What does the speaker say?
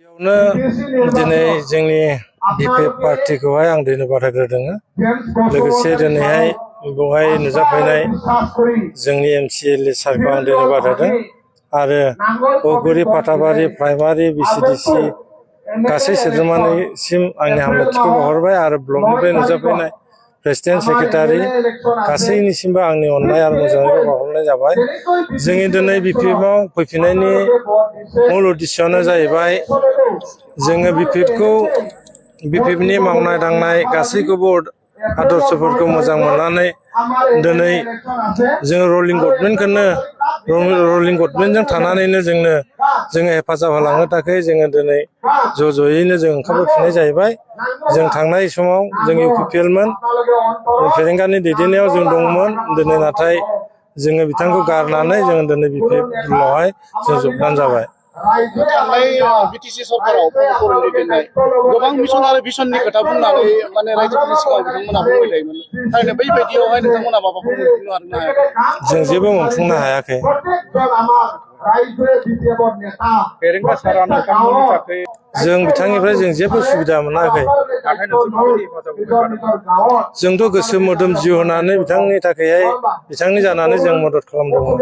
दिनै जोंनि बिपि पार्टिखौहाय आं धन्यबाद होग्रोदों। लोगोसे दिनैहाय बेवहाय नुजाफैनाय जोंनि MCLA सारखौ आं धन्यबाद होदों आरो औगुरि पाटाबारि प्राइमारि BCDC गासै सोद्रोमानिसिम आंनि हामलायथिखौ बावहरबाय आरो ब्लकनिफ्राय नुजाफैनाय प्रेसिडेन्ट सेक्रेटारि गासैनिसिमबो आंनि अननाय आरो मोजाङैखौ बावहरनाय जाबाय। जोंनि दिनै बिपिएफआव फैफिननायनि मुल उद्देश्यआनो जाहैबाय जोङो बिपिएफनि मावनाय दांनाय गासैखौबो आदर्शफोरखौ मोजां मोननानै दिनै जोङो रलिं गभर्नमेन्टजों थानानैनो जोङो हेफाजाब होलांनो थाखाय जोङो दिनै ज'यैनो जों ओंखारबोफिननाय जाहैबाय। जों थांनाय समाव जों UPPLमोन, फेरेंगानि दैदेननायाव जों दंमोन। दिनै नाथाय जोङो बिथांखौ गारनानै जोङो दिनै बिपिएफआवहाय जों जगदान जाबाय। थांनाय बिटिसि सरकाराव बर'नि दैदेननाय गोबां मिशन आरो भिसननि खोथा बुंनानै माने रायजोफोरनि सिगाङाव बिथांमोना बुंबाय थायोमोन। थारैनो बैबायदियावहाय नोंथांमोना माबाफोर मोनफुंनो हादोंना हायाखै? जों जेबो मोनफुंनो हायाखै। फेरेंगा सारआ नोंथांमोननि थाखाय जों बिथांनिफ्राय जों जेबो सुबिदा मोनाखै। जोंथ' गोसो मोदोम जिउ होनानै बिथांनि थाखायहाय बिथांनि जानानै जों मदद खालामदोंमोन।